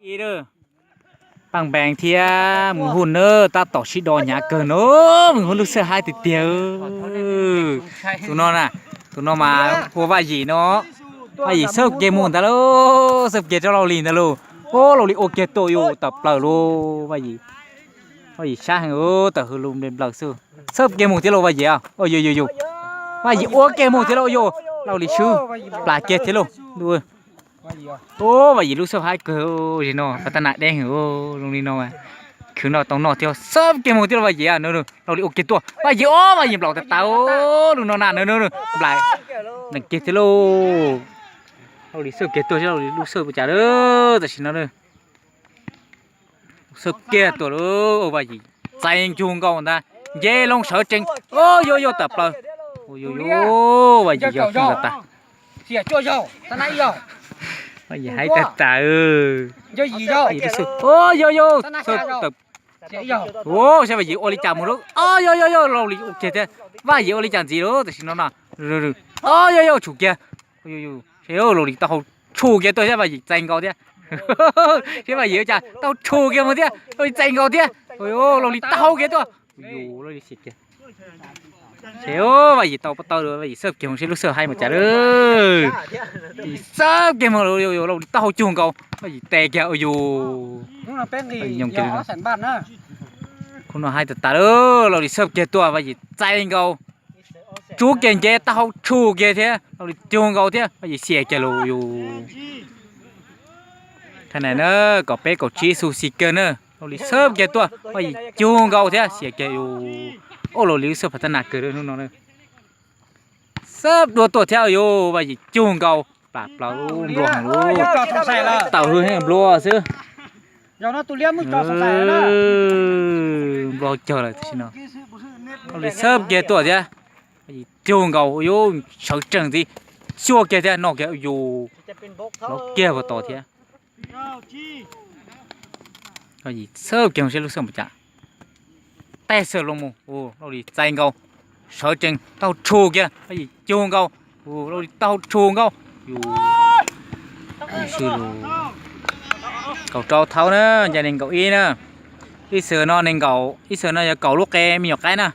Paj Npees thiab Mus Huj na tab tom sib do hnyav kawg no, Mus Huj lub xawb haib tiag tiag. Tus no na, tus no mas hu ua Vaj Yim no. Vaj Yim xawb kiag mus ntag lauj, xawb kiag rau Lauj Lis ntag lauj. Ua Lauj Lis ua kiag tuaj yus tawm plaws lauj Vaj Yim. Vaj Yim sab heev, tawm hws lus nplaws xwb. Xawb kiag mus thiab lauj Vaj Yim. Yus yus yus, Vaj Yim ua kiag mus thiab lauj yus. Lauj Lis swb plas kiag thiab lauj. Ua Vaj Yim lub xawb haib kawg, zim no pas tab nas deb heev, zoo li no khwv no tau noj thiab, xawb kiag mus thiab lauj Vaj Yim. Lauj Lis ua kiag tuaj, Vaj Yim, o Vaj Yim nplaum tas tas, lub no na, nplaum nees kiag thiab lauj. Lauj Lis xawb kiag tuaj thiab, Lauj Lis lub xawb ua cas tam sim no. Xawb kiag tuaj lauj, Vaj Yim txais cug nkaus ntag, nce loo sawv tsees, o yus yus tawm plaws. Ua yus yus, Vaj Yim yog tas tas. Vaj Yim haib tas tas. Ua yus yus, saib Vaj Yim ua li cas mus lauj, o yus yus yus, Lauj Lis ua kiag thiab, Vaj Yim ua li cas ntxiv lauj tam sim no no. O yus yus, tshum kiag. Saib Lauj Lis taub hau tshum kiag tuaj thiab, Vaj Yim txais nkaus thiab. Saib Vaj Yim ua cas taub hau tshum kiag mus thiab, Lauj Lis txais nkaus thiab. Lauj Lis taub hau kiag tuaj. Yus, Lauj Lis xiam kiag. Saib Vaj Yim tau pob tawb, Vaj Yim xawb kiag mus saib lub xawb haib mus cas lawm. Xawb kiag mus, Lauj Lis taub hau cug nkaus, Vaj Yim tes kiag, ua yus. Khub no haib tas tas lawm, Lauj Lis xawb kiag tuaj, Vaj Yim txais nkaus. Tsub kiag nce taub hau tshum kiag thiab, Lauj Lis cug nkaus thiab, Vaj Yim xiam kiag lauj yus. Thaj nais na, kaum peb kaum tsib xu xis kawg na, Lauj Lis xawb kiag tuaj, Vaj Yim cug nkaus thiab xiam kiag yus. Ua Lauj Lis lub xawb pas tab nas kawg hnub no. Xawb dua tuaj thiab yus, Vaj Yim cug nkaus, plam plaws nplua heev lauj. Tawm hws heev nplua xwb. Nplua cawg lawm tam sim no. Lauj Lis xawb kiag tuaj thiab, Vaj Yim cug nkaus yus, sawv tsees ntxiv, xyuaj kiag thiab noj kiag yus, lov kiag puas tau thiab. Vaj Yim xawb kiag saib lub xawb mus cas. Tej xawb loo mus, Lauj Lis txais nkaus, sawv tsees taub hau tshum kiag, Vaj Yim cug nkaus, Lauj Lis taub hau tshum nkaus. Yus, kaum rau thaub na, ncaj nees nkaum ib na. Ib xwm no nees nkaum, ib xwm no yog kaum lub qe me nyuam qaib na.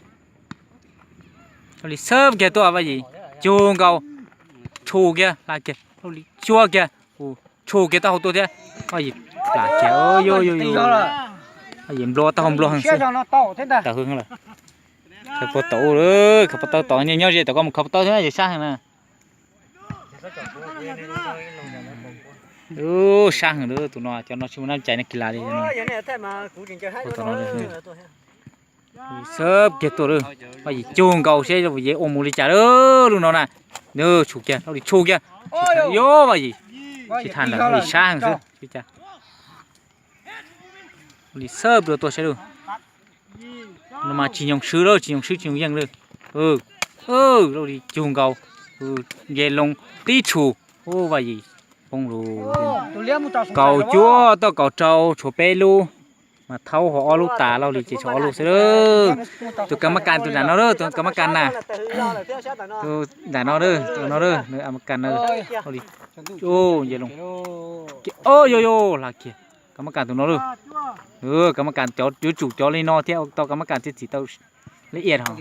Lauj Lis xawb kiag tuaj, Vaj Yim cug nkaus, tshum kiag, hla kiag, Lauj Lis xyuaj kiag, tshum kiag taub hau tuaj thiab, Vaj Yim plam kiag, Vaj Yim nplua taub hau nplua heev xwb. Tawm hws lawm. Khaws puag tom, khaws puag tawb tom, nyob ze tom koj mus khaws puag tawb thiab, sab heev na. Sab heev lauj, tus no cov no tsis muaj nab cais na, kis las li. Xawb kiag tuaj lawm, Vaj Yim cug nkaus seb Vaj Yim ua mus li cas lawm lub no na. Tshum kiag, Lauj Lis tshum kiag. Yus, Vaj Yim tsis tham lawm, Vaj Yim sab heev xwb. Lis xawb dua tuaj saib lauj. No mas tsis nyoog swb lawm, tsis nyoog swb tsis nyoog yeej lawm. Lauj Lis cug nkaus, nce loo tib tshum, Vaj Yim poob lawm. Kaum cuaj tau kaum rau, tshuav peb lub, mas thaub ho ob lub tas, Lauj Lis ces tshuav ob lub xwb lawm. Tus kav mab kas tus nram no lawm, tus kav mab kas na. Tus nram no lawm, tus no lawm, kav mab kas na. Lauj Lis, nce loo. O yus yus, hla kiag. Kav mab kas tus no lawm. Kav mab kas cov yuav tsum cov li no thiaj tau kav mab kas thiaj txim tau lub iab ho.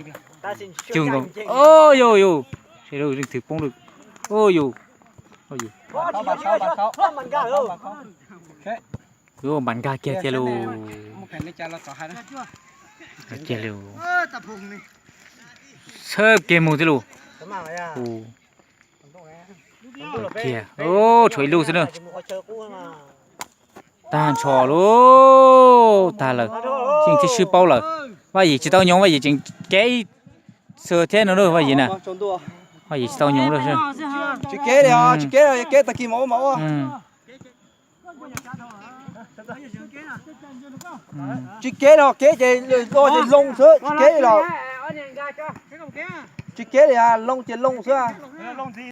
Cug nkaus, o yus yus, leej twg poob lawm. O yus, yus npas nkag kiag thiab lauj. Kiag lauj. Txhawb kiag mus thiab lauj. Kiag, tshuav ib lub xwb na. Tag nrho lauj, tag lawm. Yeej tib swb paub lawm. Vaj Yim tsis tau nyoog, Vaj Yim tseem kev ib xwb thiab no lauj, Vaj Yim na. Vaj Yim tsis tau nyoog lauj. Tsis kev li, tsis kev li, kev tag kis mas ua mas ua. Tsis kev los kev ces do ces loo xwb, tsis kev li los. Tsis kev li, loo ces loo xwb.